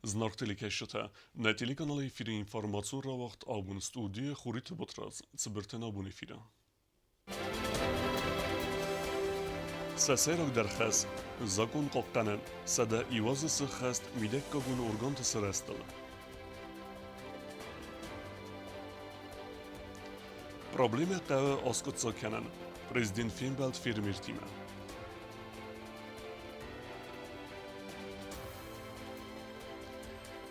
Зынаргъ телекӕсджытӕ, нӕ телеканалы эфиры информацион рауагъд абон студийы Хуриты Батрадз, цыбыртӕн абон эфиры. Сӕ сӕйрагдӕр хӕс – закъон хъахъхъӕнӕн, 100 сыххӕст мидӕггагон органты сырӕзтыл. Проблемӕ хъӕуы аскъуыддзаг кӕнын. Президент фембӕлд фермертимӕ.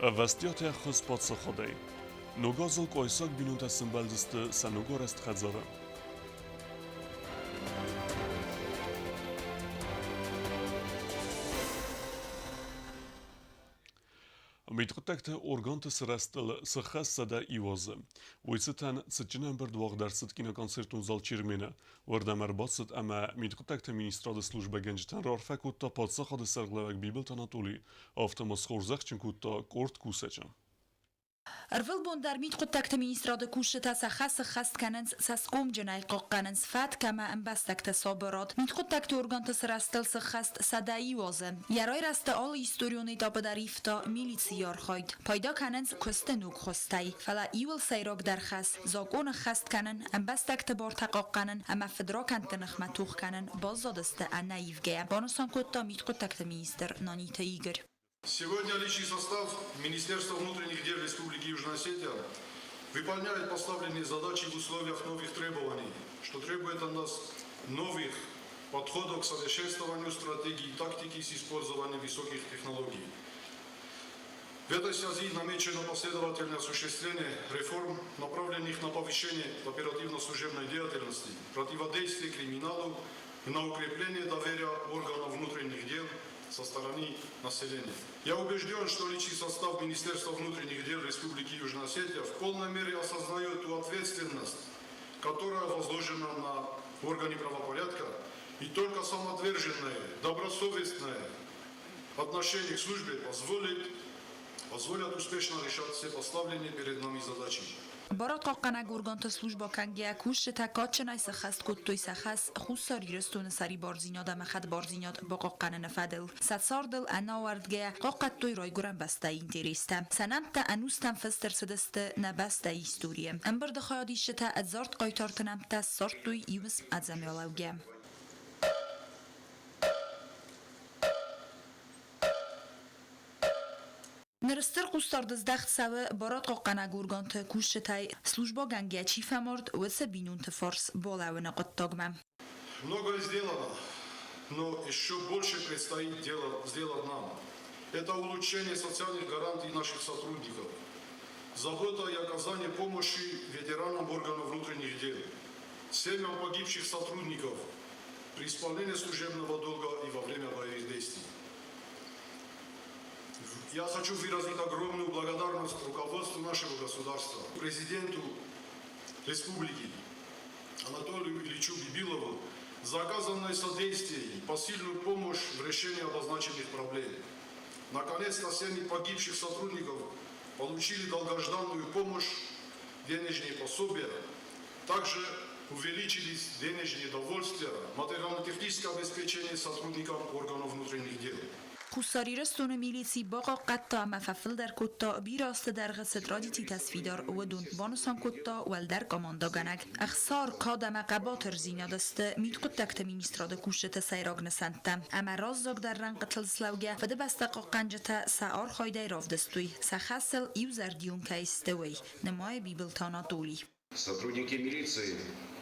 Ӕвӕстиатӕй ӕххуыс паддзахадӕй. Ног азыл къуайсаг бинонтӕ сӕмбӕлдысты сӕ ногарӕзт хӕдзары. Мидхъуыддӕгты органты сырӕзтыл цы хӕс 101 азы. Уый цытӕн цытджын ӕмбырд уагъд ӕрцыд киноконцертон зал Чермены. Уырдӕм ӕрбацыд ӕмӕ мидхъуыддӕгты министрады службӕгӕнджытӕн раарфӕ кодта паддзахады сӕргълӕууӕг Бибылты Анатоли, афтӕ ма схорзӕхджын кодта къорд кусӕджы. Ӕрвылбон дӕр мидхъуыддӕгты министрады кусджытӕ сӕ хӕс ӕххӕст кӕнынц, цӕсгомджынӕй хъахъхъӕнынц фӕтк ӕмӕ ӕмбӕстӕгты сабырад. Мидхъуыддӕгты органты сырӕзтыл сыххӕст 101 азы. Йӕ райрӕзты алы историон этапы дӕр ивта милицийы архайд. Пайда кӕнынц куысты ног хуызтӕй. Фӕлӕ иуыл сӕйрагдӕр хӕс – закъон ӕххӕст кӕнын, ӕмбӕстӕгты бартӕ хъахъхъӕнын ӕмӕ фыдракӕндты ныхмӕ тох кӕнын баззадысты ӕнӕивгӕйӕ, банысан кодта мидхъуыддӕгты министр Наниты Игорь. Сегодня личный состав Министерства внутренних дел Республики Южная Осетия выполняет поставленные задачи в условиях новых требований, что требует от нас новых подходов к совершенствованию стратегии и тактики с использованием высоких технологий. В этой связи намечено последовательное осуществление реформ, направленных на повышение оперативно-служебной деятельности, противодействие криминалу и на укрепление доверия органов внутренних дел со стороны населения. Я убежден, что личный состав Министерства внутренних дел Республики Южная Осетия в полной мере осознает ту ответственность, которая возложена на органы правопорядка, и только самоотверженное, добросовестное отношение к службе позволят успешно решать все поставленные перед нами задачи. Барадхъахъхъӕнӕг органты службӕ кӕнгӕ кусджытӕ кадджынӕй сӕххӕст кодтой сӕ хӕс Хуссар Ирыстоны сӕрибардзинад ӕмӕ хӕдбардзинад бахъахъхъӕныны фӕдыл. Сӕ цардыл ӕнӕауӕрдгӕйӕ хъахъхъӕдтой райгуырӕн бӕстӕйы интерестӕ. Сӕ нӕмттӕ ӕнустӕм фыст ӕрцыдысты нӕ бӕстӕйы историйы. Ӕмбырды хайадисджытӕ ӕдзард хъайтарты нӕмттӕ ссардтой иу уысм ӕдзӕмралӕугӕ. Ныр стыр хъусдард здӕхт цӕуы барадхъахъхъӕнӕг органты кусджытӕй службӕгӕнгӕ чи фӕмард, уыцы бинонты фарс балӕууыны хъуыддагмӕ. Многое сделано, но еще больше предстоит дело сделать нам. Это улучшение социальных гарантий наших сотрудников, забота и оказание помощи ветеранам органов внутренних дел, семьям погибших сотрудников при исполнении служебного долга и во время боевых действий. Я хочу выразить огромную благодарность руководству нашего государства, президенту республики Анатолию Ильичу Бибилову за оказанное содействие и посильную помощь в решении обозначенных проблем. Наконец-то семьи погибших сотрудников получили долгожданную помощь, денежные пособия. Также увеличились денежные довольствия, материально-техническое обеспечение сотрудникам органов внутренних дел. Хуссар Ирыстоны милици бахъахъхъӕдта ӕмӕ фӕфылдӕр кодта бирӕ азты дӕргъы цы традицитӕ сфидар, уыдон, банысан кодта уӕлдӕр командӕгӕнӕг. Ӕхсар, кад ӕмӕ хъӕбатырдзинад сты мидхъуыддӕгты министрады кусджыты сӕйраг нысӕнттӕ. Ӕмӕ раззагдӕр рӕнхъытыл слӕугӕ Фыдыбӕстӕ хъахъхъӕнджытӕ сӕ архайдӕй равдыстой, сӕ хӕсыл иузӕрдион кӕй сты, уый, нымайы Бибылты Анатолий. Сотрудники милиции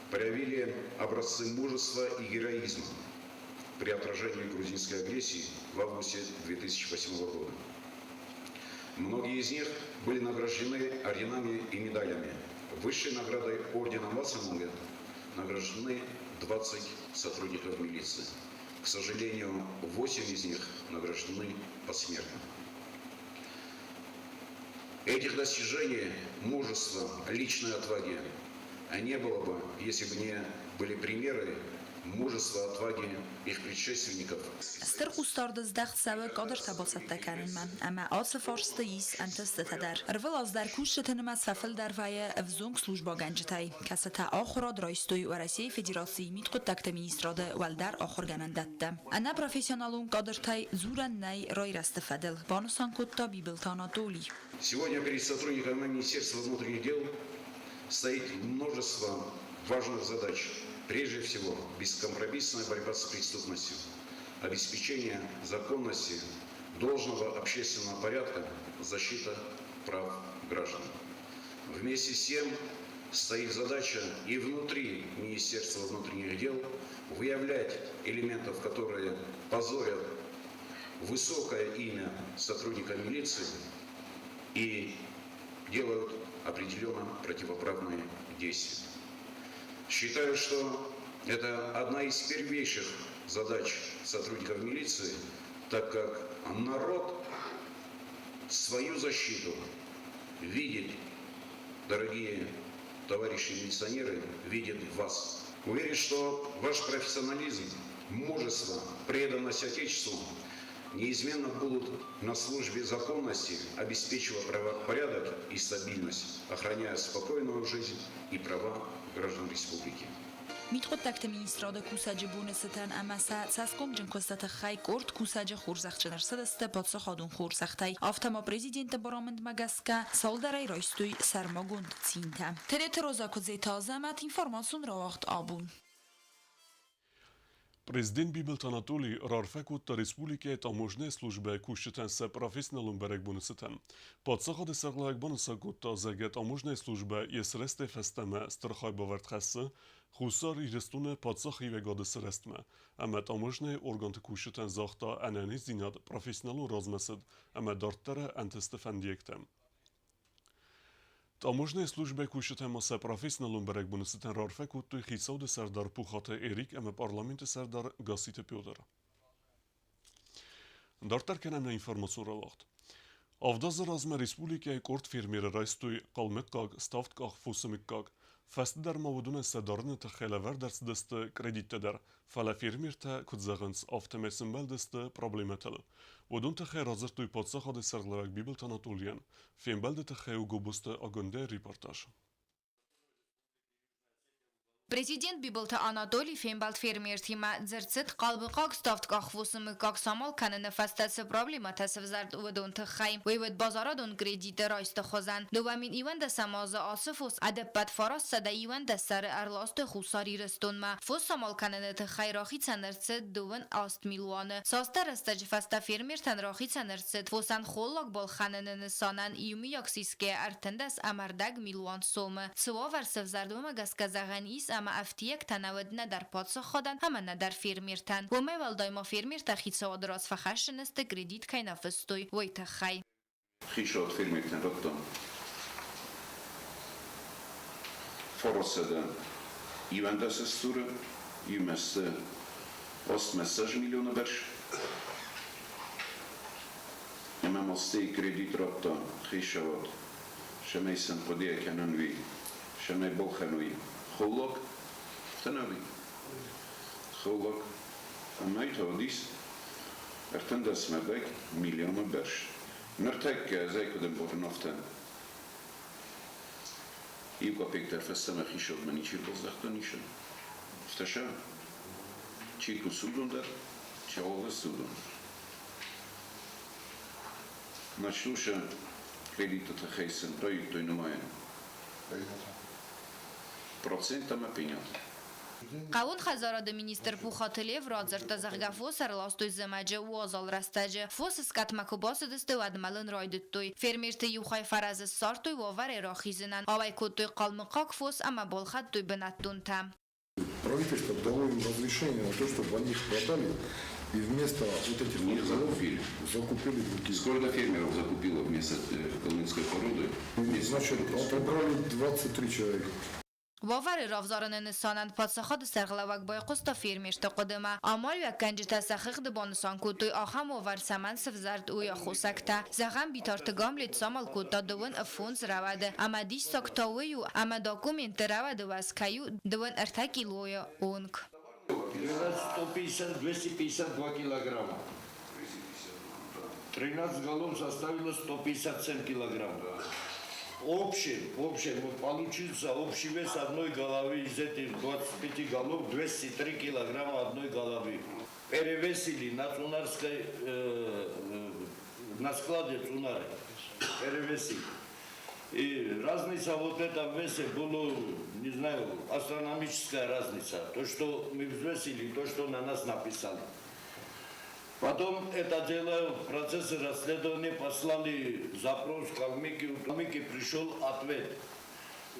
проявили образцы мужества и героизма при отражении грузинской агрессии в августе 2008 года. Многие из них были награждены орденами и медалями. Высшей наградой ордена Вацемунга награждены 20 сотрудников милиции. К сожалению, 8 из них награждены посмертно. Этих достижений, мужества, личной отваги не было бы, если бы не были примеры мужества, отваги их предшественников. Стыр хъусдард здӕхт цӕуы кадртӕ бацӕттӕ кӕнынмӕ, ӕмӕ ацы фарсты ис ӕнтыстытӕ дӕр. Ӕрвылаз дӕр кусджыты нымӕц фӕфылдӕр вӕййы ӕвзонг службӕгӕнджытӕй, кӕцытӕ ахуырад райстой Уӕрӕсейы Федерацийы Мидхъуыддӕгты министрады уӕлдӕр ахуыргӕнӕндӕтты. Ӕнӕ профессионалон кадртӕй дзурӕн нӕй райрӕзты фӕдыл, банысан кодта Бибылты Анатолий. Сегодня перед сотрудниками Министерства внутренних дел стоит множество важных задач. Прежде всего, бескомпромиссная борьба с преступностью, обеспечение законности, должного общественного порядка, защита прав граждан. Вместе с тем стоит задача и внутри Министерства внутренних дел выявлять элементов, которые позорят высокое имя сотрудника милиции и делают определенно противоправные действия. Считаю, что это одна из первейших задач сотрудников милиции, так как народ свою защиту видит, дорогие товарищи милиционеры, видит в вас. Уверен, что ваш профессионализм, мужество, преданность Отечеству неизменно будут на службе законности, обеспечивая правопорядок и стабильность, охраняя спокойную жизнь и права граждан республики. Мидхъуыддӕгты министрады кусӕджы боны цытӕн ӕмӕ сӕ цӕсгомджын куысты тыххӕй къорд кусӕджы хорзӕхджын ӕрцыдысты паддзахадон хорзӕхтӕй. Афтӕ ма президенты барамындмӕ гӕсгӕ цалдӕрӕй райстой сӕрмагонд цинтӕ. Тереты Роза Куыдзеты Азӕмӕт, информацион рауагъд Абон. Президент Бибылты Анатоли раарфӕ кодта республикӕйы таможнӕйы службӕйы кусджытӕн сӕ профессионалон бӕрӕгбоны цытӕн. Паддзахады сӕргълӕууӕг банысан кодта, зӕгъгӕ, таможнӕйы службӕ йӕ сырӕзтӕй фӕстӕмӕ стыр хайбавӕрд хӕссы Хуссар Ирыстоны паддзахиуӕгады сырӕзтмӕ ӕмӕ таможнӕйы органты кусджытӕн загъта ӕнӕниздзинад, профессионалон размӕцыд ӕмӕ дарддӕры ӕнтысты фӕндиӕгтӕ. Таможнӕйы службӕйы кусджытӕ ма сӕ профессионалон бӕрӕгбоны цытӕн раарфӕ кодтой хицауады сӕрдар Пухаты Эрик ӕмӕ парламенты сӕрдар Гасситы Петр. Дарддӕр кӕнӕм нӕ информацион рауагъд. Авдазы размӕ республикӕйы къорд фермеры райстой хъалмыхъхъаг, ставдкъах фосы мыггаг. Фӕстӕдӕр ма уыдонӕн сӕ дарыны тыххӕй лӕвӕрд ӕрцыдысты кредиттӕ дӕр, фӕлӕ фермертӕ, куыд зӕгъынц, афтӕмӕй сӕмбӕлдысты проблемӕтыл. Уыдон тыххӕй радзырдтой паддзахады сӕргълӕууӕг Бибылты Анатолийӕн. Фембӕлды тыххӕй у Гобозты Агуындӕйы репортаж. Президент Бибылты Анатолий фембӕлд фермертимӕ. Дзырд цыд, хъалмыхъаг ставдкъахфосы мыггаг самал кӕныны фӕстӕ цы проблемӕтӕ сӕвзӕрд, уыдон тыххӕй. Уый уыд базарадон кредиты райсты хуызӕн. 2021 азы ацы фос ӕдӕппӕт 911 сӕры ӕрластой Хуссар Ирыстонмӕ. Фос самал кӕныны тыххӕй рахицӕн ӕрцыд 28 милуаны. Цасдӕр рӕстӕджы фӕстӕ фермертӕн рахицӕн ӕрцыд фосӕн холлаг балхӕныны нысанӕн иумиаг сисгӕ 13 ӕмӕ рдӕг милуан сомы. Цы уавӕр сӕвзӕрд, уымӕ гӕсгӕ зӕгъӕн ис, ӕмӕ ӕфтиӕгтӕ нӕ уыд нӕдӕр паддзахадӕн ӕмӕ нӕдӕр фермертӕн. Уымӕй уӕлдай ма фермертӕ хицауады раз фӕхӕссыны сты, кредит кӕй нӕ фыстой, уый тыххӕй. Хицауад фермертӕн радта 921 стуры, иумӕ сты 8 миллионы бӕрц. Ӕмӕ ма стӕй кредит радта хицауад, цӕмӕй сын хъуыдыйӕ кӕнӕнуи, цӕмӕй балхӕной холлаг, тӕнӕуи холлаг. Ӕмӕ та уыдис 13 миллионы бӕрц. Ныртӕккӕ ӕз ӕй куыд ӕмбарын, афтӕ иу капекк дӕр фӕстӕмӕ хицауадмӕ ничи ӕрбаздӕхта ницы. Афтӕ сӕ чи кусы, уыдон дӕр, чи ауагъдысты, уыдон дӕр. Начну сӕ кредитты тыххӕй сын райдыдтой нымайын процент ӕмӕ пенятӕ. Хъӕууон хӕдзарады министр Пухаты Лев радзырдта, зӕгъгӕ, фос ӕрластой зымӕджы уазал рӕстӕджы. Фосы скъӕтмӕ куы бацыдысты, уӕд мӕлын райдыдтой. Фермерты иу хай фӕрӕзы ссардтой уавӕрӕй рахизынӕн, ауӕй кодтой хъалмыхъаг фос ӕмӕ балхӕдтой бынӕттонтӕ. Правительство дало им разрешение на то, чтобы они их продали и вместо вот этих Не закупили. Закупили другие. Сколько фермеров закупило вместо калмыцкой породы? Значит, отобрали 23 человека. Уавӕры равзарыны нысанӕн паддзахады сӕргълӕууӕг байхъуыста фермерты хъуыдымӕ. Амалиуӕггӕнджытӕ сӕ хыгъды банысан кодтой, ахӕм уавӕр цӕмӕн сӕвзӕрд, уый аххосӕгтӕ. Зӕгъӕм, Битарты Гамлет самал кодта 25 рӕуӕды, ӕмӕ диссаг та уый у, ӕмӕ документты рӕуӕды уӕз кӕй у 23 килойы онг. 150, 252 килограмма. 13 голов составило 157 килограмм. Общем, вот получился общий вес одной головы из этих 25 голов 203 килограмма одной головы. Перевесили на Цунарской, на складе Цунары. Перевесили. И разница вот эта в весе была, не знаю, астрономическая разница. То, что мы взвесили, то, что на нас написали. Потом это дело в процессе расследования послали запрос в Калмыкию. В Калмыкии пришел ответ.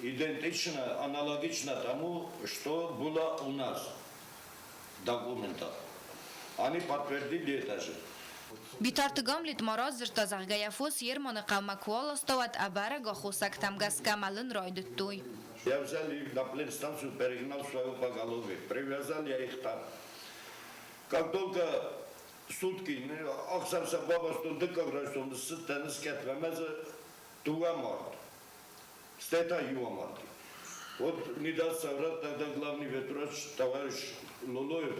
Идентично, аналогично тому, что было у нас в документах. Они подтвердили это же. Битарты Гамлет ма радзырдта, зӕгъгӕ, йӕ фос Ерманы хъӕумӕ куы аласта, уӕд ӕбӕрӕг аххосӕгтӕм гӕсгӕ мӕлын райдыдтой. Я взял их на племстанцию, перегнал свое поголовье, привязал я их там. Как только сутки, ӕхсӕв сӕ бабастон, дыккаг райсом ссыдтӕн скъӕтмӕ ӕмӕ дзы дыууӕ мард, стӕй та иу амарди. Вот не даст соврать тогда главный ветврач товарищ Лолоев.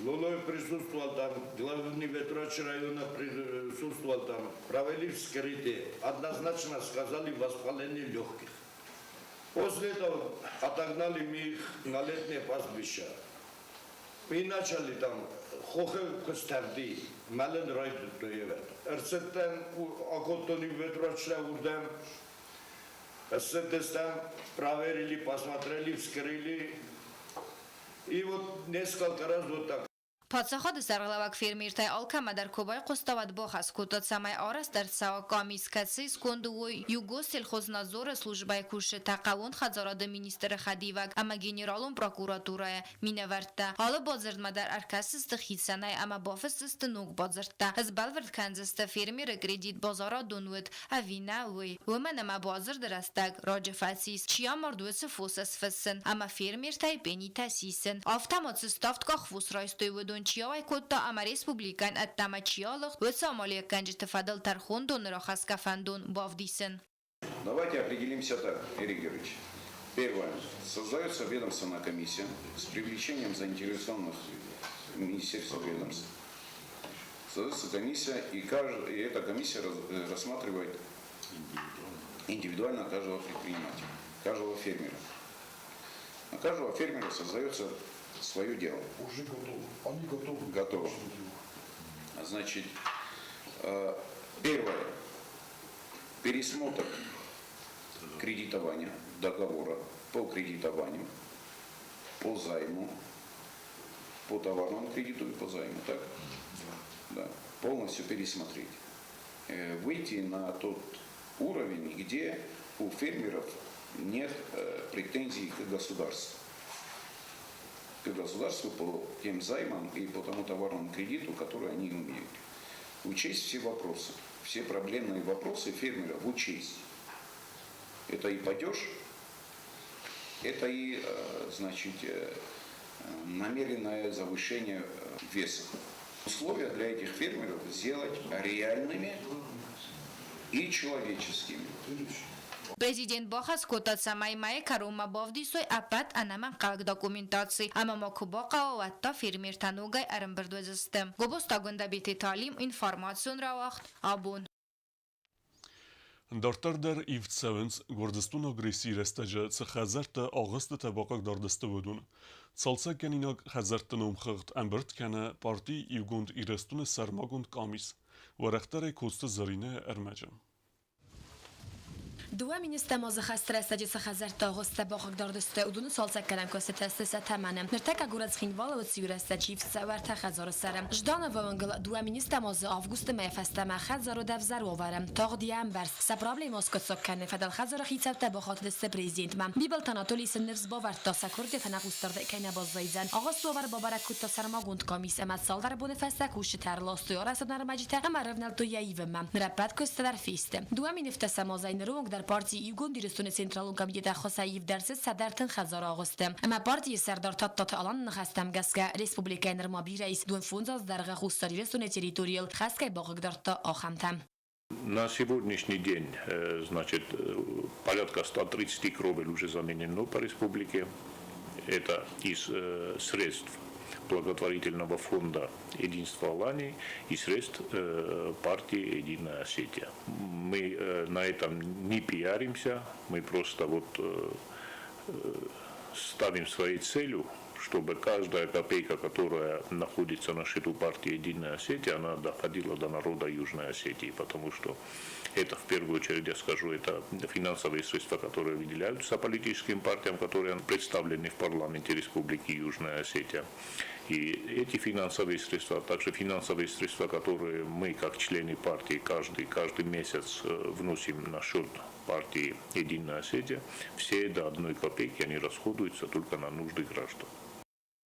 Лолоев присутствовал там, главный ветврач района присутствовал там. Провели вскрытие. Однозначно сказали воспаление легких. После этого отогнали мы их на летнее пастбище. И начали там хохы куы стӕвд и, мӕлын райдыдтой ӕвӕд. Ӕрцыдтӕн, акодтон иу ветврачтӕ уырдӕм, ссыдыстӕм, проверили, посмотрели, вскрыли. И вот несколько раз вот так. Паддзахады сӕргълӕууӕг фермертӕй алкӕмӕ дӕр куы байхъуыста, уӕд бахӕс кодта, цӕмӕй арӕзт ӕрцӕуа къамис, кӕцыйы сконды уой Югоссельхознадзоры службӕйы кусджытӕ, хъӕууон хӕдзарады министры хӕдивӕг ӕмӕ генералон прокуратурӕйы минӕвӕрттӕ. Алы бадзырдмӕ дӕр ӕркӕсдзысты хицӕнӕй ӕмӕ бафысдзысты ног бадзырдтӕ. Сбӕлвырд кӕндзысты, фермеры кредит базарадон уыд ӕви нӕ, уый. Уымӕн ӕмӕ бадзырды рӕстӕг раджы фӕцис, чи амард, уыцы фосы сфыссын ӕмӕ фермертӕй пенитӕ сисын. Афтӕ ма цы ставдкъах фос райстой, уыдон чи ауӕй кодта ӕмӕ республикӕйӕн ӕддӕмӕ чи алыгъд, уыцы амалиуӕггӕнджыты фӕдыл тӕрхондоны рахӕсгӕ фӕндон бавдисын. Давайте определимся так, Эрик Георгиевич. Первое. Создается ведомственная комиссия с привлечением заинтересованных министерств и ведомств. Создается комиссия, и эта комиссия рассматривает индивидуально каждого предпринимателя, каждого фермера. На каждого фермера создается свое дело. Уже готово. Они готовы. Готово. Значит, первое. Пересмотр кредитования, договора по кредитованию, по займу, по товарному кредиту и по займу, так? Да. Полностью пересмотреть. Выйти на тот уровень, где у фермеров нет претензий к государству. К государству по тем займам и по тому товарному кредиту, который они имеют. Учесть все вопросы, все проблемные вопросы фермеров учесть. Это и падеж, это и, значит, намеренное завышение веса. Условия для этих фермеров сделать реальными и человеческими. Президент бахӕс кодта, цӕмӕй мӕйы кӕронмӕ бавдисой ӕппӕт ӕнӕмӕнгхъӕуӕг документаци ӕмӕ ма куы бахъӕуа, уӕд та фермертӕ ногӕй ӕрӕмбырд уыдзысты. Гобозты Агуындӕбеты Талим, информацион рауагъд Абон. Дарддӕр дӕр ивд цӕуынц, Гуырдзыстоны агрессийы рӕстӕджы цы хӕдзӕрттӕ агъуыстытӕ бахъыгдард сты, уыдон. Цалцӕггӕнинаг хӕдзӕртты номхыгъд ӕмбырд кӕны парти Иугонд Ирыстоны сӕрмагонд къамис. Уӕрӕхдӕрӕй Коцты Зӕринӕ ӕрмӕджы. 2 010-ӕм азы хӕсты рӕстӕджы цы хӕдзӕртты агъуысттӕ бахъыгдард сты, уыдоны цалцӕггӕнӕн куыстытӕ сты сӕ тӕмӕны. Ныртӕккӕ горӕт Цхинвалы уыцы иу рӕстӕджы ивд цӕуы ӕртӕ хӕдзары сӕры. Ждановы уынгыл 2010-ӕм азы августы мӕйӕ фӕстӕмӕ хӕдзар уыд ӕвзӕр уавӕры. Тагъд йӕ ӕмбӕрц. Сӕ проблемӕ аскъуыддзаг кӕныны фӕдыл хӕдзары хицӕуттӕ бахатыдысты президентмӕ. Бибылты Анатолий сын ныфс бавӕрдта, сӕ куырдиат ӕнӕхъусдардӕй кӕй нӕ баззайдзӕн. Агъуысты уавӕр бабӕрӕг кодта сӕрмагонд къамис ӕмӕ цалдӕр боны фӕстӕ кусджытӕ ӕрластой арӕзтадон ӕрмӕджытӕ ӕмӕ ӕрӕвнӕлдтой йӕ ивынмӕ. Ныр ӕппӕт куыстытӕ дӕр фесты. 2017-ӕм азӕй ныры онг дӕр парти Иугонд Ирыстоны Централон комитеты ӕххуысӕй ивд ӕрцыд 130 хӕдзары агъуысты. Ӕмӕ партийы сӕрдар Тадтаты Аланы ныхӕстӕм гӕсгӕ, республикӕйы нырма бирӕ ис, 55 азы дӕргъы Хуссар Ирыстоны территорийыл хӕст кӕй бахъыгдардта, ахӕмтӕ. На сегодняшний день, значит, порядка 130 кровель уже заменено по республике. Это из средств благотворительного фонда «Единство Алании» и средств партии «Единая Осетия». Мы на этом не пиаримся, мы просто вот ставим своей целью, чтобы каждая копейка, которая находится на счету партии «Единая Осетия», она доходила до народа Южной Осетии, потому что это, в первую очередь, я скажу, это финансовые средства, которые выделяются политическим партиям, которые представлены в парламенте Республики Южная Осетия. И эти финансовые средства, а также финансовые средства, которые мы, как члены партии, каждый месяц вносим на счет партии «Единая Осетия», все до одной копейки они расходуются только на нужды граждан.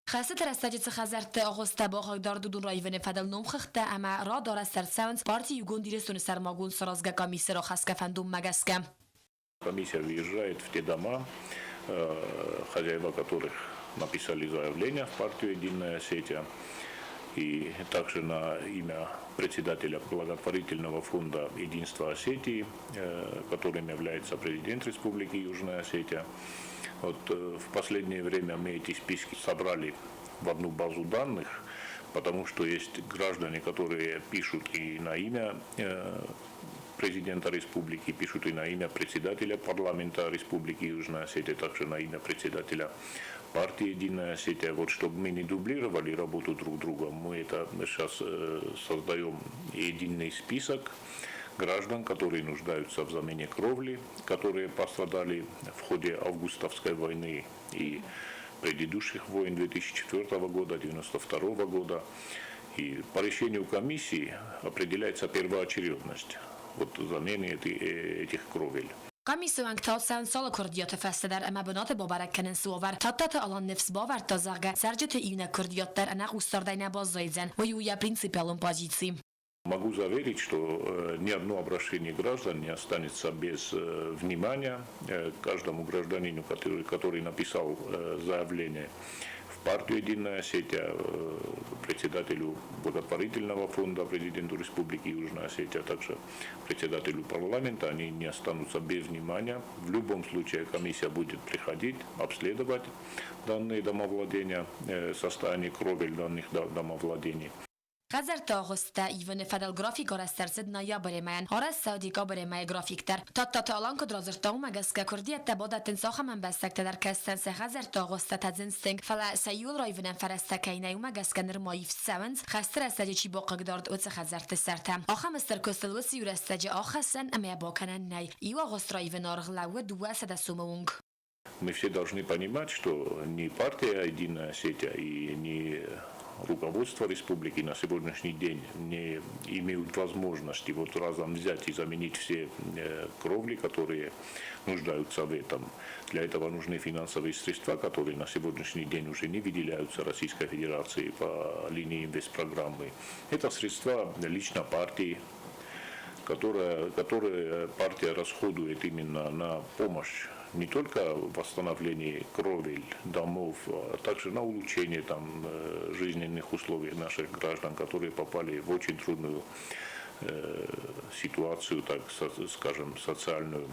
Хӕстыты рӕстӕджы цы хӕдзӕртты агъуысттӕ бахъыгдард, уыдон раивыны фӕдыл номхыгъдтӕ ӕмӕ рад арӕзт ӕрцӕуынц парти Иугонд Ирыстоны сӕрмагонд саразгӕ къамисы рахӕсгӕ фӕндонмӕ гӕсгӕ. Комиссия въезжает в те дома, хозяева которых написали заявление в партию «Единая Осетия», и также на имя председателя благотворительного фонда «Единство Осетии», которым является президент Республики Южная Осетия. Вот, в последнее время мы эти списки собрали в одну базу данных, потому что есть граждане, которые пишут и на имя президента республики, пишут и на имя председателя парламента Республики Южная Осетия, также на имя председателя партии «Единая Осетия». Вот чтобы мы не дублировали работу друг друга, мы это сейчас создаем единый список граждан, которые нуждаются в замене кровли, которые пострадали в ходе августовской войны и предыдущих войн 2004 года, 1992 года. И по решению комиссии определяется первоочередность замены этих кровель. Къамисы уӕнгтӕ цӕуынц алы куырдиаты фӕстӕ дӕр ӕмӕ бынаты бабӕрӕг кӕнынц уавӕр. Тадтаты Алан ныфс бавӕрдта, зӕгъгӕ, цӕрджыты иунӕг куырдиат дӕр ӕнӕхъусдардӕй нӕ баззайдзӕн. Уый у йӕ принципиалон позици. Могу заверить, что ни одно обращение граждан не останется без внимания. Каждому гражданину, который написал заявление в партию «Единая Осетия», председателю благотворительного фонда, президенту Республики Южная Осетия, а также председателю парламента, они не останутся без внимания. В любом случае комиссия будет приходить, обследовать данные домовладения, состояние кровель данных домовладений. Хӕдзӕртты агъуысттӕ ивыны фӕдыл график арӕзт ӕрцыд ноябры мӕйӕн. Арӕзт цӕуы декабры мӕйы график дӕр. Тадтаты Алан куыд радзырдта, уымӕ гӕсгӕ куырдиӕттӕ бадӕттынц ахӕм ӕмбӕстӕгтӕ дӕр, кӕцытӕн сӕ хӕдзӕртты агъуысттӕ тӕдзынц тынг, фӕлӕ сӕ иуыл раивынӕн фӕрӕзтӕ кӕй нӕй, уымӕ гӕсгӕ нырма ивд цӕуынц, хӕсты рӕстӕджы чи бахъыгдард, уыцы хӕдзӕртты сӕртӕ. Ахӕм стыр куыстыл уыцы иу рӕстӕджы ахӕссӕн ӕмӕ йӕ бакӕнӕн нӕй. Иу агъуыст раивыны аргъ лӕууы 200 сомы онг. Мы все должны понимать, что ни партия «Единая Осетия» и ни руководство республики на сегодняшний день не имеют возможности вот разом взять и заменить все кровли, которые нуждаются в этом. Для этого нужны финансовые средства, которые на сегодняшний день уже не выделяются Российской Федерацией по линии инвестпрограммы. Это средства лично партии, которые партия расходует именно на помощь не только в восстановлении кровель, домов, а также на улучшение жизненных условий наших граждан, которые попали в очень трудную ситуацию, так скажем, социальную.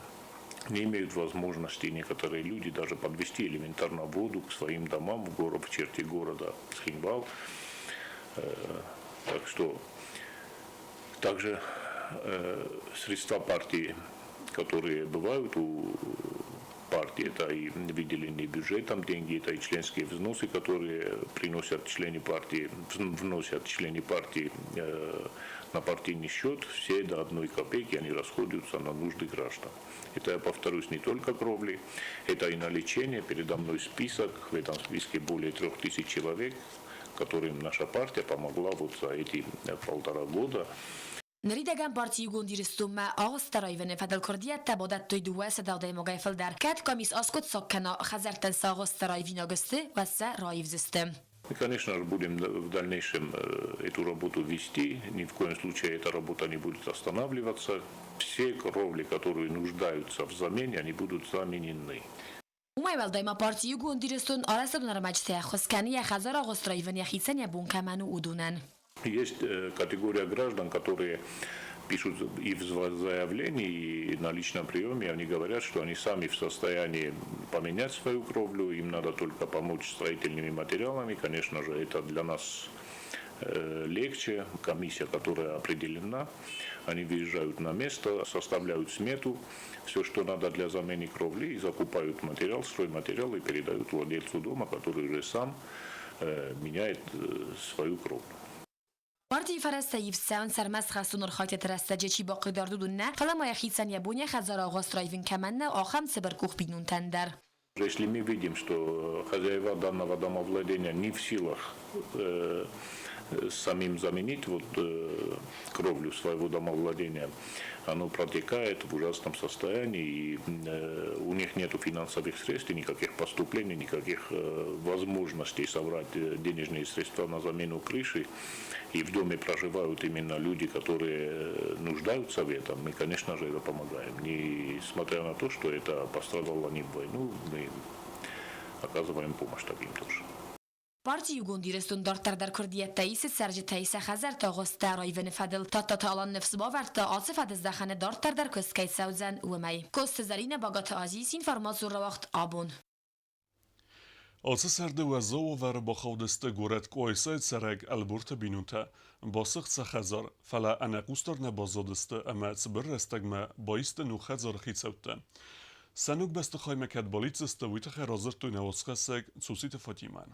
Не имеют возможности некоторые люди даже подвести элементарно воду к своим домам в город, в черте города Цхинвал. Так что также средства партии, которые бывают у партии, это и выделенные бюджетом деньги, это и членские взносы, которые приносят члены партии, вносят члены партии на партийный счет, все до одной копейки они расходуются на нужды граждан. Это, я повторюсь, не только кровли, это и на лечение. Передо мной список, в этом списке более 3000 человек, которым наша партия помогла вот за эти 1,5 года. Ныридӕгӕн парти Иугонд Ирыстонмӕ агъуысттӕ раивыны фӕдыл куырдиӕттӕ бадӕттой 200 адӕймагӕй фылдӕр. Кӕд къамис аскъуыддзаг кӕна, хӕдзӕрттӕн цы агъуысттӕ раивинаг сты, уӕд сӕ раивдзысты. Мы, конечно же, будем в дальнейшем эту работу вести. Ни в коем случае эта работа не будет останавливаться. Все кровли, которые нуждаются в замене, они будут заменены. Уымӕй уӕлдай ма парти Иугонд Ирыстон арӕзтадон ӕрмӕджытӕй ӕххуыс кӕны йӕ хӕдзар агъуыст раивын йӕхицӕн йӕ бон кӕмӕн у, уыдонӕн. Есть категория граждан, которые Пишут и в заявлении, и на личном приеме, они говорят, что они сами в состоянии поменять свою кровлю, им надо только помочь строительными материалами. Конечно же, это для нас легче. Комиссия, которая определена, они выезжают на место, составляют смету, все, что надо для замены кровли, и закупают материал, стройматериал и передают владельцу дома, который уже сам меняет свою кровлю. Партийы фӕрӕзтӕ ивд цӕуынц ӕрмӕст хӕстон архайдтыты рӕстӕджы чи бахъыгдард, уыдон нӕ, фӕлӕ ма йӕхицӕн йӕ бон йӕ хӕдзары агъуыст раивын кӕмӕн нӕу, ахӕм цыбыркъух бинонтӕн дӕр. Если мы видим, что хозяева данного домовладения не в силах самим заменить вот кровлю своего домовладения, оно протекает в ужасном состоянии, и у них нет финансовых средств, никаких поступлений, никаких возможностей собрать денежные средства на замену крыши, и в доме проживают именно люди, которые нуждаются в этом, мы, конечно же, это помогаем. Несмотря на то, что это пострадало не в войну, мы оказываем помощь таким тоже. Парти Иугонд Ирыстон дарддӕр дӕр куырдиӕттӕ исы цӕрджытӕй сӕ хӕдзӕртты агъуысттӕ раивыны фӕдыл. Тадтаты Алан ныфс бавӕрдта, ацы фӕдыздӕхӕны дарддӕр дӕр куыст кӕй цӕудзӕн, уымӕй. Коцты Зӕринӕ, Багаты Азиз, информацион рауагъд Абон. Ацы сӕрды уӕззау уавӕры бахаудысты горӕт Къуайсайы цӕрӕг Ӕлборты бинонтӕ. Басыгъд сӕ хӕдзар, фӕлӕ ӕнӕхъусдард нӕ баззадысты ӕмӕ цыбыр рӕстӕгмӕ баисты ног хӕдзары хицӕуттӕ. Сӕ ног бӕстыхаймӕ кӕд балидздзысты, уый тыххӕй радзырдтой нӕ уацхӕссӕг Цуциты Фатимӕн.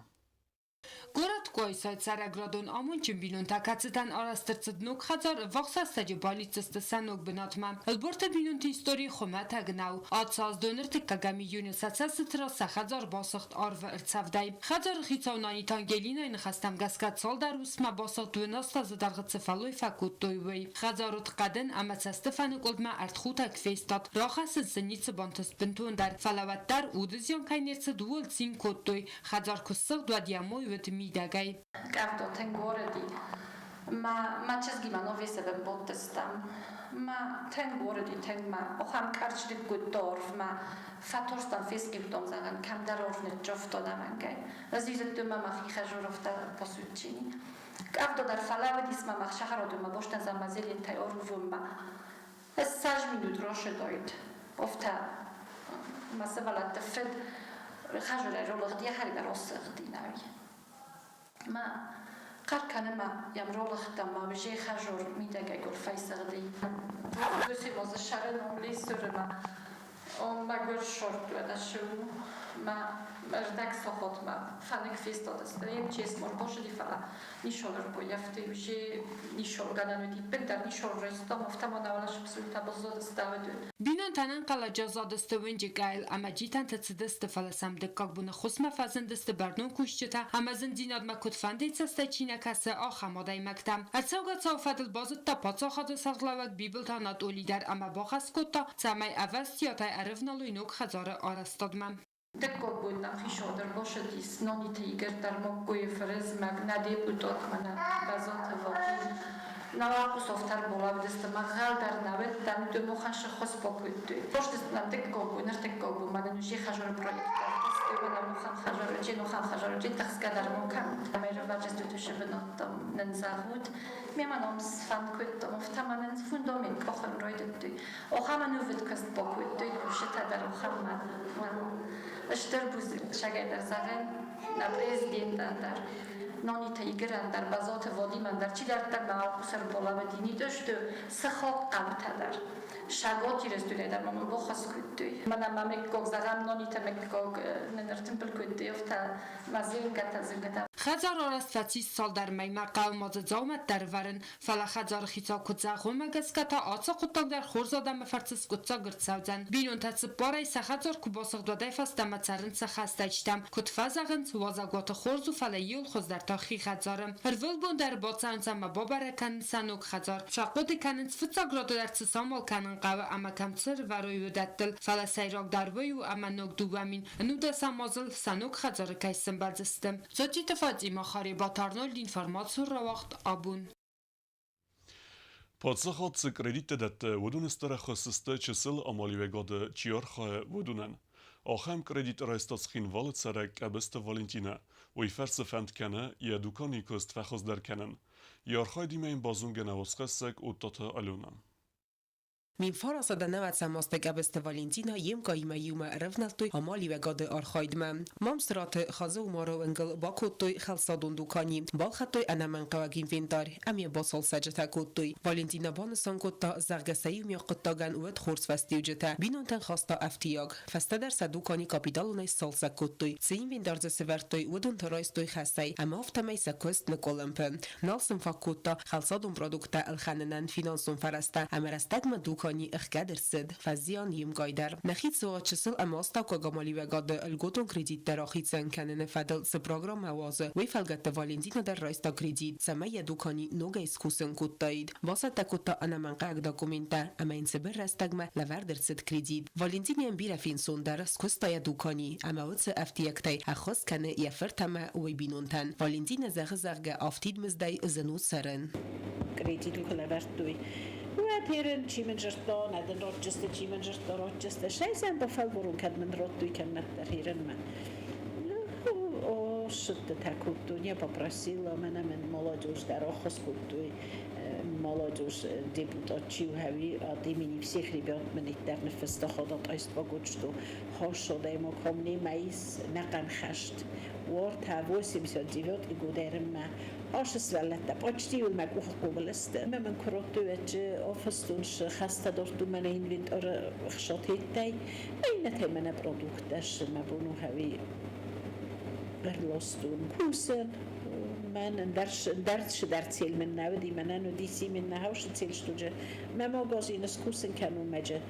Горӕт Къуайсайы цӕрӕг радон амондджын бинонтӕ, кӕцытӕн арӕзт ӕрцыд ног хӕдзар, ӕввахс рӕстӕджы балидздзысты сӕ ног бынатмӕ. Ӕлборты бинонты истори хуымӕтӕг нӕу. Ацы аз дон ӕртыккӕгӕм июны сӕ цӕстыты раз сӕ хӕдзар басыгъд арвы ӕрцӕвдӕй. Хӕдзары хицау Наниты Ангелинайы ныхӕстӕм гӕсгӕ цалдӕр уысммӕ басыгъд 12 азы дӕргъы цы фӕллой фӕкодтой, уый. Хӕдзар уыд хъӕдын ӕмӕ цӕсты фӕныкъуылдмӕ ӕртхутӕг фестад. Рахӕссын сын ницы бантыст бынтондӕр, фӕлӕ уӕддӕр уды зиан кӕй не рцыд, ууыл цин кодтой. Хӕдзар куы ссыгъд, уӕд йӕ мой уыд мидӕгӕй. Кӕвдотӕн городи ма ма чызгимӕ новесевен бодтыстам. Ма тен городи тен ма охам карчликкуд ма фӕторстан фесхъиудтон, зӕгъӕн, кӕмдӕр орф ниччофтон амӕнгӕй. Ӕз изӕдтон ма махи хӕжуровта посудчини. Кӕвдодӕр фӕлӕууыдис ма мах сахародумӕ бостан заммазелинтӕй орвумма. Ez 100 minut рошедойт. Офта ма сывӕллӕтты фыд хӕжурӕй ролыгъди хӕргӕ росыгъди науи. Ма хъӕр кӕны ма йӕм ролыгъдтӕм ма же хӕжур мидӕгӕй гуылфӕй сыгъди. Высимоз шарын омлисуры ма он магур шорт уӕдӕ ма ӕрдӕг сохот ма фӕнык фестадысты. Ем чесмор бошыди, фӕлӕ нишол ӕрбоййӕфты уже нишол гӕнӕн уыди ппындӕр нишол райстам, афтӕ ма науӕлӕ сыпсултӕ баззадысты уыдон. Бинонтӕ ӕнӕнхъӕлӕджы аззадысты уынджы къӕйыл ӕмӕ джитӕнтӕ цыдысты, фӕлӕ сӕм дыккаг боны ххуысмӕ фӕзындысты бӕрнон кусджытӕ ӕмӕ зындзинадмӕ куыдфӕндыйы цӕстӕй чи нӕ кӕсы, ахӕм адӕймӕгтӕ. Ӕрцӕугӕ цауы фӕдыл базыдта паддзахады сӕргълӕууӕг Бибылты Анатоли дӕр ӕмӕ бахӕс кодта, цӕмӕй ӕвӕстиатӕй ӕрывналой ног хӕдзары арӕзтадмӕ. Дыккаг бон нӕм хицаудӕр башыдис Нониты Игорь дӕр Моккойы фырызмӕг, нӕ депутат мӕнӕ Бӕзоты Вадим. Науӕхъусовтӕр болавдысты мӕгъӕл дӕр нӕ уыдтӕн, дымохӕн сыххуыс бакодтой. Башдыстынӕм дыккаг бон, ӕртыккаг бон мӕнӕн уже хӕжуры проект рафыстой, мӕнӕ мохӕн хӕжуры, нохӕн хӕжуры, тыхсгӕ дӕр мокӕн. Ӕмӕ бынӕттӕм нын зӕгъут. Ме ма ном сфӕнд кодтам, афтӕ ма нын фундамент къахын райдыдтой. Охӕм ӕнувыд куыст бакодтой, кусджытӕ дӕр охӕммӕ. Стыр бузныг сагӕй дӕр зӕгъӕн нӕ президентӕн дӕр, Нониты Игорӕн дӕр, Бӕзоты Вадимӕн дӕр, чидӕрддӕр ма алкъусӕр болавӕдини дӕсты сыхаг хъӕутӕ дӕр. Шагот Ирыстонӕй дӕр ма мын бахӕс кодтой. Мӕнӕ ма мыггаг зӕгъӕм, Нониты мыггаг нын ӕртымбыл кодтой, афтӕ ма зынгӕтӕ, зынгӕтӕ. Хӕдзар арӕзт фӕцис цалдӕр мӕймӕ, хъӕуы ма дзы дзаумӕттӕ ӕрывӕрын, фӕлӕ хӕдзары хицау куыд зӕгъы, уымӕ гӕсгӕ та ацы хъуыддаг дӕр хорз адӕмы фӕрцы скъуыддзаг ӕрцӕудзӕн. Бинонтӕ цыппарӕй сӕ хӕдзар куы басыгъд, уӕдӕй фӕстӕмӕ цӕрынц сӕ хӕстӕджытӕм. Куыд фӕзӕгъынц, уазӕгуаты хорз у, фӕлӕ иуыл хуыздӕр та хи хӕдзары. Ӕрвылбон дӕр бацӕуынц ӕмӕ бабӕрӕг кӕнынц сӕ ног хӕдзар. Фӕхъуыды кӕнынц, фыццаг рады дӕр цы самал кӕнын хъӕуы ӕмӕ кӕм цы рывӕрой, уыдӕттыл. Фӕлӕ сӕйрагдӕр уый у, ӕмӕ ног 2019 азыл сӕ ног хӕдзары кӕй сӕмбӕлдзысты. Цоциты Фатима, Харебаты Арнольд, информацион рауагъд Абон. Паддзахад цы кредиттӕ дӕтты, уыдоны стыр ӕххуыс сты чысыл амалиуӕгады чи архайы, уыдонӕн. Ахӕм кредит райста Цхинвалы цӕрӕг Къӕбысты Валентинӕ. Уый фӕрцы фӕнд кӕны йӕ дуканийы куыст фӕхуыздӕр кӕнын. Йӕ архайдимӕ йын базонгӕ нӕ уацхӕссӕг Оттаты Аленӕ. 1990 азты Къӕбысты Валентинӕ йе мкъаимӕ иумӕ ӕрӕвнӕлдтой амалиуӕгады архайдмӕ. Мамсыраты Хадзы-Умары уынгыл бакодтой хӕлцадон дукани, балхӕдтой ӕнӕмӕнгхъӕуӕг инвентарь ӕмӕ йӕ бацалцӕджытӕ кодтой. Валентинӕ банысан кодта, зӕгъгӕ сӕ иумиаг хъуыддагӕн уӕд хорз фӕстиуджытӕ, бинонтӕн хаста ӕфтиаг. Фӕстӕдӕр сӕ дукани капиталонӕй сцалцӕг кодтой. Цы инвентар дзы сӕвӕрдтой, уыдон та райстой хӕсӕй ӕмӕ афтӕмӕй сӕ куыст ныкъуылымпы. Нал сын фаг кодта хӕлцадон продукттӕ ӕлхӕнынӕн финансон фӕрӕзтӕ ӕмӕ рӕстӕгмӕ дукани ӕхгӕд ӕрцыд, фӕзиан йе мкъай дӕр. Нӕхи цуа чысыл ӕмӕ астӕуккаг амалиуӕгады льготон кредиттӕ рахицӕн кӕныны фӕдыл цы программӕ уадзы, уый фӕлгӕтты Валентина дӕр райста кредит, цӕмӕй йӕ дукани ногӕй скусын кодтаид. Бацӕттӕ кодта ӕнӕмӕнгхъӕуӕг документтӕ ӕмӕ йын цыбыр рӕстӕгмӕ лӕвӕрд ӕрцыд кредит. Валентинӕйӕн бирӕ фенцондӕр скуыста йӕ дукани ӕмӕ уыцы ӕфтиӕгтӕй ӕххуыс кӕны йӕ фырт ӕмӕ уый бинонтӕн. Валентинӕ зӕгъы, зӕгъгӕ, афтид мыздӕй зын у цӕрын. Кредит куы лӕвӕрдтой, уӕд ерын, чи мын зырдта, нӕ дын ротджысты, чи мын зырдта ротджысты, сӕй бафӕлварон, кӕд мын роттой, кӕннӕддӕр ерынмӕ. Ссыдтытӕ кодтой, не попросила, мӕнӕ мын молодежь дӕр ӕххуыс кодтой. Молодежь депутат чи у, от имени всех ребят мын иттӕр ныффыста ходатайство год, что хорошо даемо ко мне маис нӕхъӕн хӕст. Уортӕ 89 год ӕрыммӕ Асы сывӕллӕттӕ почти мӕ къухы хъомыл сты. Ӕмӕ мын куы радтой уӕдджы афыстон хӕстӕ дардтой мӕнӕ инвентары хсатеттӕй, иннӕтӕй мӕнӕ продукттӕ ссы мӕ бон у хӕуи ӕрластон. Кусын мӕн ӕндӕр цыдӕр цель мын нӕ уыди, мӕнӕн уыди именно хаусы цель студжы. Мӕ магазины скусын кӕнун мӕджы.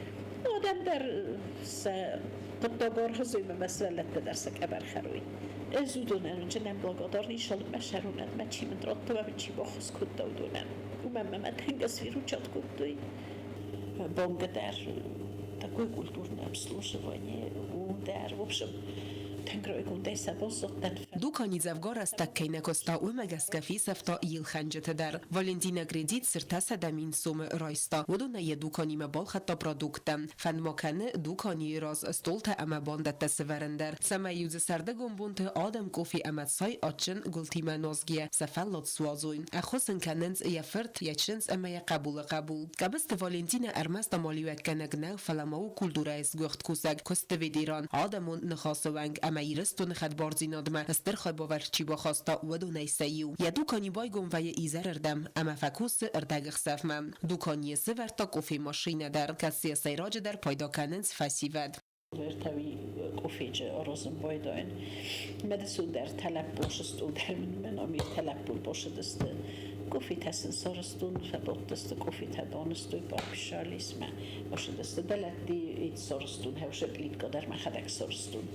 Адӕм дӕр сӕ хъуыддаг аргъызой мӕ мӕ сывӕллӕттӕ дӕр сӕ къӕбӕр хӕрой. Ӕз уыдонӕн уынджынӕн благодарный мӕ сӕрунӕн, мӕ чи мын радта ӕмӕ чи баххуыс кодта, уыдонӕн. Уымӕн мӕ мӕ тынг ӕсвиручат кодтой. Бонга дӕр такое культурное обслуживание у дӕр, в общем, тынг райгондӕй сӕ баззадтӕн. Дукани дзӕвгар рӕстӕг кӕй нӕ куыста, уымӕ гӕсгӕ фесӕфта йе лхӕнджыты дӕр. Валентинӕ кредит цы 300 000 сомы райста, уыдонӕй йӕ дуканимӕ балхӕдта продукттӕ. Фӕнд ма кӕны дуканийы раз столтӕ ӕмӕ бандӕттӕ сӕвӕрын дӕр, цӕмӕй-иу дзы сӕрдыгон бонты адӕм къофи ӕмӕ цай адджын гуылтимӕ нуазгӕйӕ сӕ фӕллад суадзой. Ӕххуыс ын кӕнынц йӕ фырт, йӕ чындз ӕмӕ йӕ хъӕбулы хъӕбул. Къӕбысты Валентинӕ ӕрмӕст амалиуӕггӕнӕг нӕу, фӕлӕ ма у культурӕйы сгуыхт кусӕг, куысты ветеран, адӕмон ныхасы уӕнг ӕмӕ Ирыстоны хӕдбардзинадмӕ стыр хайбавӕрд чи бахаста, уыдонӕй сӕ иу. Йӕ дукани байгом вӕййы изӕрырдӕм ӕмӕ фӕкусы ӕрдӕгӕхсӕвмӕ. Дуканийы сӕвӕрдта къофемашинӕ дӕр, кӕцыйӕ сӕйраджыдӕр пайда кӕнынц фӕсивӕд. Вертави къофеджы аразын байдайын. Медысудӕр тӕлӕппошыстудӕр мын мӕ номир тӕлӕппулпошыдысты. Къофитӕ сын сарӕзтон, фӕбадтысты къофитӕ банызтой, бапщались мӕ ошыдысты. Дӕлӕтти сарӕзтон, хӕусы плитка дӕр мӕхӕдӕг сарӕзтон.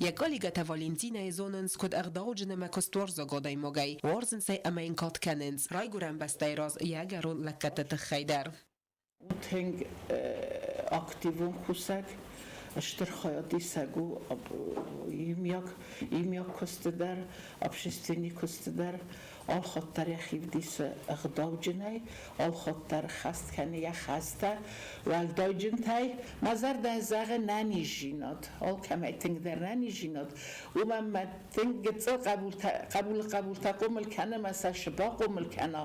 Йӕ коллегӕтӕ Валентинӕйы зонынц, куыд ӕгъдауджын ӕмӕ куыстуарзаг адӕймагӕй. Уарзынц ӕй ӕмӕ йын кад кӕнынц Райгуырӕн бӕстӕйы раз йӕ ӕгӕрон лӕггӕдты тыххӕй дӕр. Тынг активон кусӕг, стыр хайадисӕг у иумиаг, иумиаг куысты дӕр, общественный куысты дӕр. Алхатт дӕр йӕхи вдисы ӕгъдауджынӕй, алхатт дӕр хӕст кӕны йӕ хӕстӕ уӕлдайджынтӕй. Мӕ зӕрдӕ зӕгъы нӕниздзинад, алкӕмӕй тынгдӕр нӕниздзинад. Уымӕн мӕ тынг гыццыл хъӕбултӕ, хъӕбулы хъӕбултӕ хъомыл кӕны мӕ сӕ цы бахъомыл кӕна,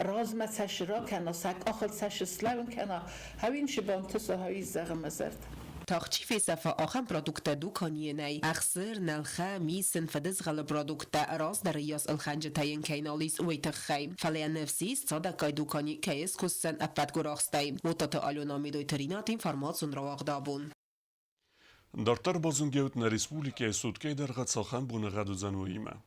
размӕ сӕ цы ракӕна, сӕ къахыл сӕ цы слӕууын кӕна, хӕуин цы бантыса, хӕуи зӕгъы мӕ зӕрдӕ. Тагъд чи фесӕфа, ахӕм продукттӕ дуканийы нӕй. Ӕхсыр, нӕлхӕ, мисын, фыдызгъӕлы продукттӕ раздӕры йас ӕлхӕнджытӕ йын кӕй нал ис, уый тыххӕй. Фӕлӕ йӕ ныфс ис, цадӕггай дукани кӕй скусдзӕн ӕппӕт гуырахстӕй. Уотаты Алена Медойты Ринат информацион рауагъд абон. Дарддӕр базонгӕут нӕ республикӕйы суткӕйы дӕргъы цахӕм боныгъӕд уыдзӕн, уыимӕ.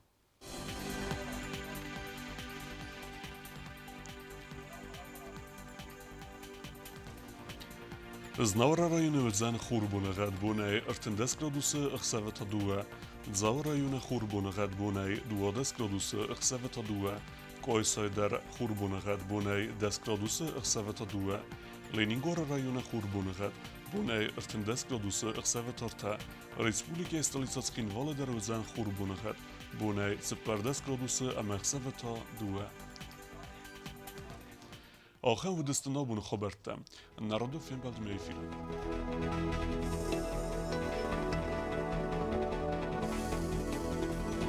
Знауыры районы уыдзӕн хурбоныгъӕд бонӕй 13 градусы, ӕхсӕвы та дыууӕ. Дзауы районы хурбоныгъӕд бонӕй 12 градусы, ӕхсӕвы та дыууӕ. Къойсайы дӕр хурбоныгъӕд бонӕй 10 градусы, ӕхсӕвы та дыууӕ. Ленингоры районы хурбоныгъӕд бонӕй 13 градусы, ӕхсӕвы та ӕртӕ. Республикӕйы столицӕ Цхинвалы дӕр уыдзӕн хурбоныгъӕд бонӕй 14 градусы ӕмӕ ӕхсӕвы та дыууӕ. Ахӕм уыдысты нӕ абоны хабӕрттӕ. Народы фембӕлдмӕ эфиры.